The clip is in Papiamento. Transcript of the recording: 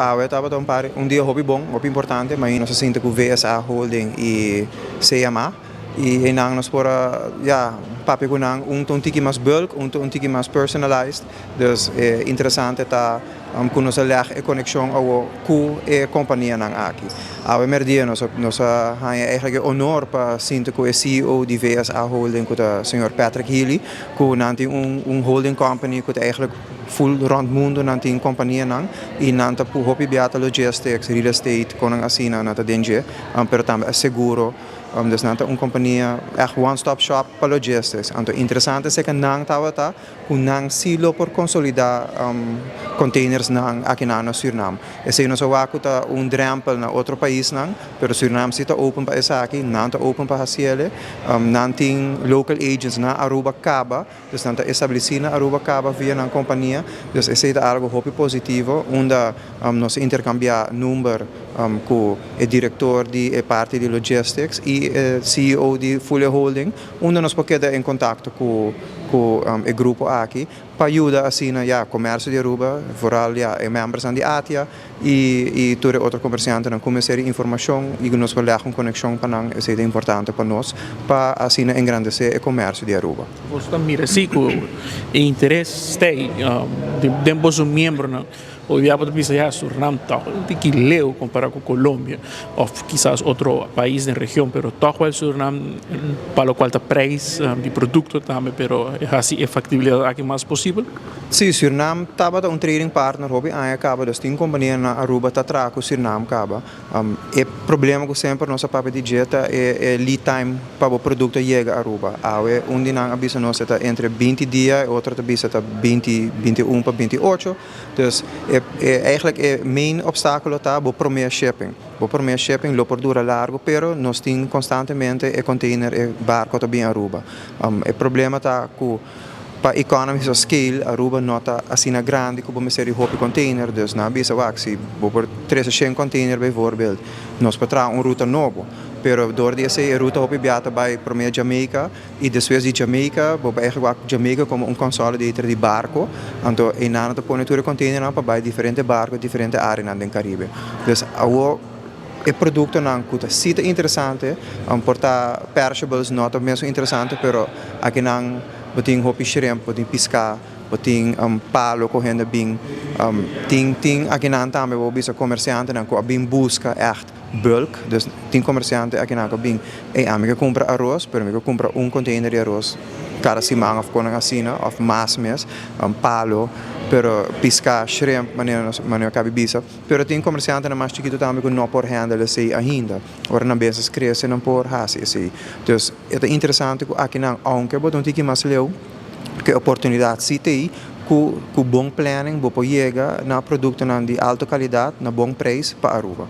Awe tabata un dia hopi bon, hopi importante, ma nos a sinta cu VSA Holding y CMA y einan nos por a, ja, papia cu nan un tiki mas bulk, un tiki mas personalized. Dus interesante ta cu nos a leg e conexion awo cu e companianan aki. Awe merdia nos a haya eigenlijk e honor pa sinta cu e CEO di VSA Holding, cu ta señor Patrick Healy, cu nan tin un holding company cu ta eigenlijk full rond mundo nan tin companianan y nan ta pu hopi biata logistics, real estate, con asina nan ta den dje, pero tambe e seguro. Dus nan ta un compania echt one-stop shop pa logistics. Anto interesante ta cu nan tabata cu nan si lo por consolida containers nan aki na Suriname. Esey nos a ta un drempel na otro paisnan, pero Suriname si ta open pa esaki, nan ta open pa haci'e, nan tin local agents na Aruba caba, dus nan ta estableci na Aruba caba via nan compania, dus esey ta algo hopi positivo, unda nos a intercambia number cu e director di e parti di logistics y e CEO di Full Holding, unda nos por keda en contacto cu e grupo aki, pa yuda asina, ja, comercio di Aruba, vooral, ja, e members di ATIA y tur otro comerciantenan cuminsa informacion y nos por leg un conexion pa nan. Esey ta importante pa nos, pa asina engrandece e comercio di Aruba. Bo ta mira si cu e interes ta di bo miembronan. O ya por bisa ya Suriname toch un tiki leu compara cu Colombia of kisas otro pais den region, pero toch wel Suriname pa loke ta prijs di producto tambe, pero asina e factibilidad aki mas posibel. Si, Suriname tabata un trading partner hopi aña caba, dus tin compania na Aruba ta traha cu Suriname caba. E problema cu semper nos a papia di dje ta e lead time pa e producto yega Aruba. Awe un di nan a bisa nos ta entre 20 dia y otro ta bisa ta 20, 21 pa 28. Dus eigenlijk e main obstaculo ta bo prome shipping. Bo prome shipping lo por dura largo, pero nos tin constantemente e container, e barco ta bin Aruba. E problema ta cu pa economies of scale Aruba no ta asina grandi cu bo ser hopi container, dus nan a bisa wak si bo por 300 container bijvoorbeeld, nos por traha un ruta nobo. Pero door di esey ruta hopi bia ta bay prome Jamaica y despues di Jamaica, bo eigenlijk wak Jamaica como un consolidator di barco, anto einan ta pone tur container pa bay diferente barco, diferente area den Caribe. Dus awo e productonan cu ta si ta interesante, por ta perishables no ta mes interesante, pero akinan bo tin hopi shrimp, bo tin pisca, bo tin palo cu hende bin, tin akinan tambe bo bisa comerciantenan cu a bin busca echt bulk, dus tin comerciante akinan cu bin e ami ke cumpra aros, pero mi ke cumpra un container di aros cada siman of con asina of mas mes, palo, pero pisca, shrimp, manera caba di bisa, pero tin comerciantenan mas chikito tambe cu no por handle esey ainda. Ora nan business crece, nan por haci esey. Dus ta interesante cu akinan, aunke bo ta un tiki mas leu, cu oportunidad si tin cu bon planning bo por yega na productonan di alta calidad na bon prijs pa Aruba.